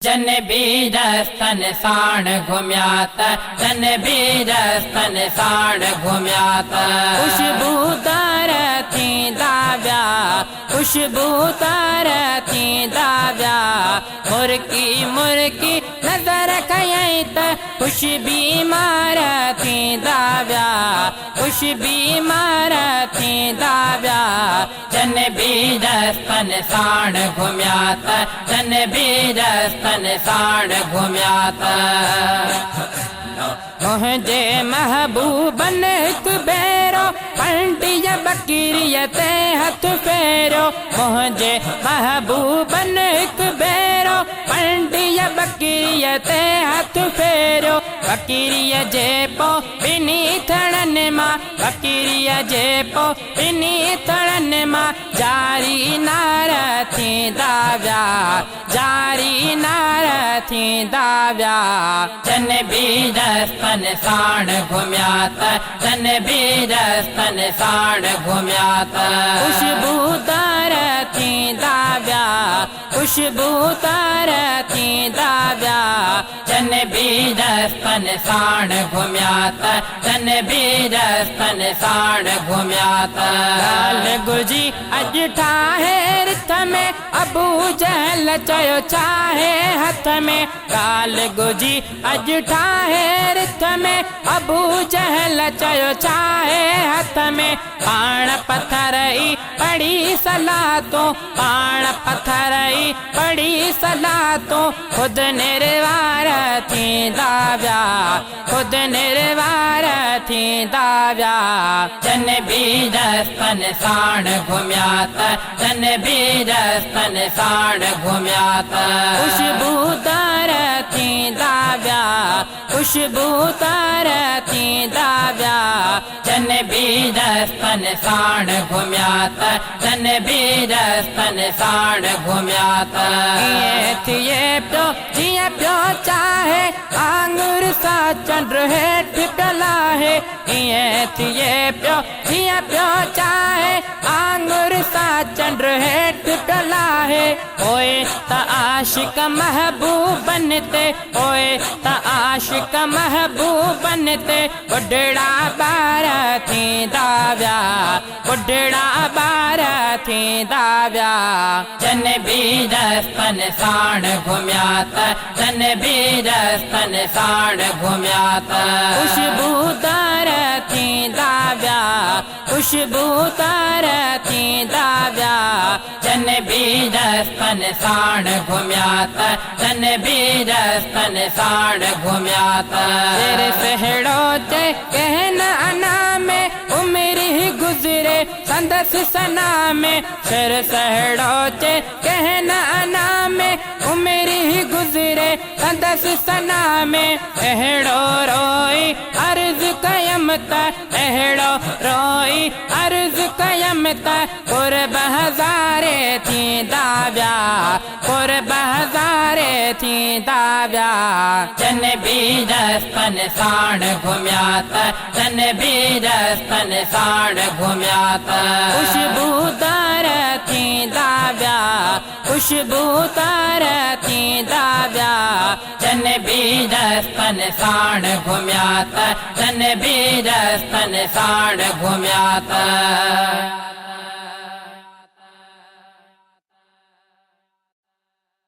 جن به رستن ساڻ گهميا ته جن به رستن ساڻ گهميا ته. خوشبودار ٿيندا ويا، خوشبودار ٿيندا ويا. مرڪي مرڪي نظر ڪيائين ته خوش بيمار ٿيندا ويا، خوش بيمار ٿيندا ويا. جن به رستن ساڻ گهميا ته جن به رستن ساڻ گهميا ته. منهنجي محبوبن هڪ ڀيرو پنڊيء ٻڪريء تي هٿ ڦيريو. منهنجي محبوبن هڪ ڀيرو پنڊيء ٻڪريء تي هٿ ڦيريو. ٻڪريء جي پو ٻنهي ٿڻن مان، ٻڪريء جي پو ٻنهي ٿڻن مان جاري نار ٿيندا ويا، جاري نار ٿيندا ويا. جن به رستن ساڻ گهميا ته جن به رستن ساڻ گهميا ته. خوشبودار ٿيندا ويا، خوشبودار ٿيندا ويا. جن به رستن ساڻ گهميا ته جن به رستن ساڻ گهميا ته. ڳالهه گهرجي اڄ ٺاهي رٿ ۾، ابو جهل چيو ڇاهي هٿ ۾. ڳالهه گهرجي اڄ ٺاهي رٿ ۾، ابو جهل چيو ڇاهي هٿ ۾. پاڻ پٿر ئي پڙهي صلاتون، پاڻ پٿر ئي پڙهي صلاتون، خود نروار ٿيندا ويا، خود نروار ٿيندا ويا. جن به رستن ساڻ گهميا ته جن به رستن ساڻ گهميا ته. خوشبودار ٿيندا ويا، خوشبودار ٿيندا ويا. جن به رستن ساڻ گهميا ته جن به رستن ساڻ گهميا ته. ائين ٿئي پيو جيئن پيو چاهي، آڱر سان چنڊ هيٺ پيو لاهي. ائين ٿئي پيو جيئن پيو چاهي، آڱر سان چنڊ هيٺ پيو لاهي. پوء ته عاشق محبوبن تي، پوء ته عاشق محبوبن تي ٻڍڙا ٻار ٿيندا ويا، ٻڍڙا ٻار ٿيندا ويا. جن به رستن ساڻ گهميا ته جن به رستن ساڻ گهميا ته. خوشبودار ٿيندا ويا، خوشبودار ٿيندا ويا. جن به رستن ساڻ گهميا ته جن به رستن ساڻ گهميا ته. سر سهڙو چئي ڪنهن نه انا ۾، عمر هي گذري سندس ثنا ۾. سر سهڙو چئي ڪنهن نه انا ۾، عمر هي گذري سندس ثنا ۾. اهڙو روئي عرض ڪيم ته، اهڙو روئي عرض ڪيم ته، قرب هزاري ٿيندا ويا، قرب هزاري ٿيندا ويا. جن به رستن ساڻ گهميا ته جن به رستن ساڻ گهميا ته. خوشبودار ٿيندا ويا، خوشبودار ٿيندا ويا. جن به رستن ساڻ گهميا ته جن به رستن ساڻ گهميا ته.